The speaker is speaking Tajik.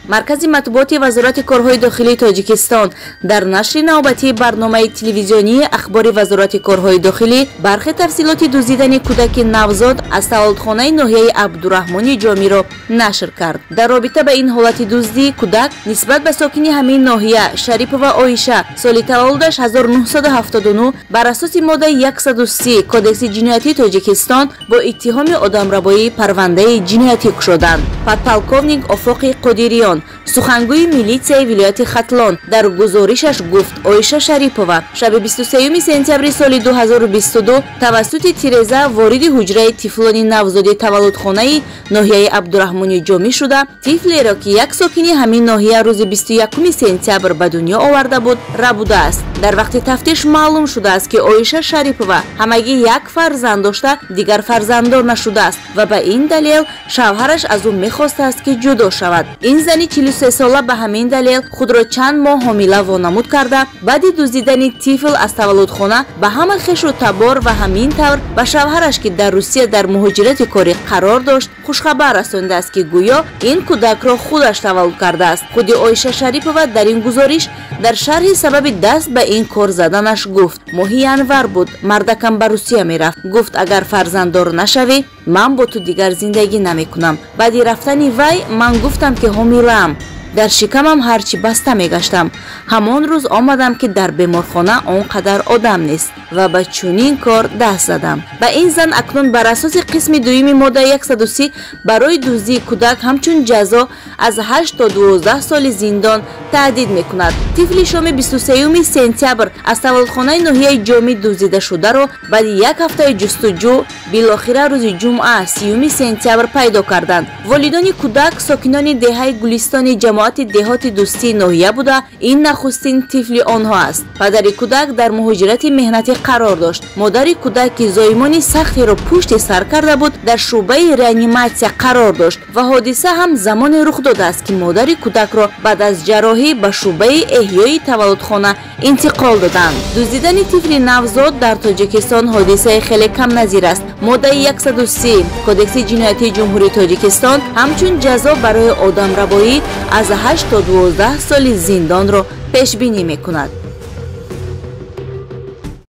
Маркази матбуоти Вазорати корҳои дохилии Тоҷикистон дар нашри навбатии барномаи телевизионии Ахбори Вазорати корҳои дохилӣ бархе тафсилоти дуздидани кӯдаки навзод аз таваллудхонаи ноҳияи Абдураҳмони Ҷомиро нашр кард. Дар робита ба ин ҳолати дуздии кӯдак нисбат ба сокини ҳамин ноҳия Шарипова Оиша соли таваллудаш 1979 бар асоси моддаи 130 Кодекси ҷиноятии Тоҷикистон бо иттиҳоми одамрабоӣ парвандаи ҷиноятӣ кушоданд. Подполковник Офоқи Қодириён, сухангӯи милитсияи вилояти Хатлон, дар гузоришаш гуфт: Оиша Шарипова шаби 23 сентябри соли 2022 тавассути тиреза вориди ҳуҷраи тифлони навзоди таваллудхонаи ноҳияи Абдураҳмони Ҷомӣ шуда, тифлеро, ки як сокини ҳамин ноҳия рӯзи 21 сентябр ба дунё оварда буд, рабудааст. Дар вақти тафтиш маълум шудааст, ки Оиша Шарипова ҳамагӣ як фарзанд дошта, дигар фарзанддор нашудааст ва ба ин далел шавҳараш аз ӯ мехостааст, ки ҷудо шавад. Ин зани 43сола ба ҳамин далел худро чанд моҳ ҳомила вонамуд карда, баъди дуздидани тифл аз таваллудхона ба ҳама хешу табор ва ҳамин тавр ба шавҳараш, ки дар Русия дар муҳоҷирати корӣ қарор дошт, хушхабар расондааст, ки гӯё ин кӯдакро худаш таваллуд кардааст. Худи Оиша Шарипова дар ин гузориш дар шарҳи сабаби даст ба ин кор заданаш гуфт: моҳи январ буд, мардакам ба Русия мерафт. Гуфт: агар фарзанддор нашавӣ, ман бо ту дигар зиндагӣ намекунам. Баъди рафтани вай ман гуфтам, ки ҳомилаам. Дар шикамам ҳарчи баста мегаштам. Ҳамон рӯз омадам, ки дар беморхона он қадар одам нест, ва ба чунин кор даст задам. Ба ин зан акнун бар асоси қисми дуюми моддаи 130 барои дуздии кӯдак ҳамчун ҷазо аз 8 то 12 соли зиндон таҳдид мекунад. Тифли шоми 23 сентябр аз таваллудхонаи ноҳияи Ҷомӣ дуздидашударо баъди як ҳафтаи ҷустуҷӯ билохира рӯзи ҷумъа 30 сентябр пайдо карданд. Волидони кӯдак сокинони деҳаи Гулистони ҷамоати деҳоти Дӯстии ноҳия буда, ин нахустин тифли онҳо аст. Падари кӯдак дар муҳоҷирати меҳнатӣ қарор дошт. Модари кӯдак, ки зоимони сахтеро пушти сар карда буд, дар шӯъбаи реаниматсия қарор дошт ва ҳодиса ҳам замоне рух додааст, ки модари кӯдакро баъд аз ҷарроҳӣ ба шӯъбаи эҳёи таваллудхона интиқол доданд. Дуздидани тифли навзод дар Тоҷикистон ҳодисаи хеле камназир аст. Моддаи 130 Кодекси ҷиноятии Ҷумҳурии Тоҷикистон ҳамчун ҷазо барои одамрабоӣ аз 8 то 12 соли зиндонро пешбинӣ мекунад.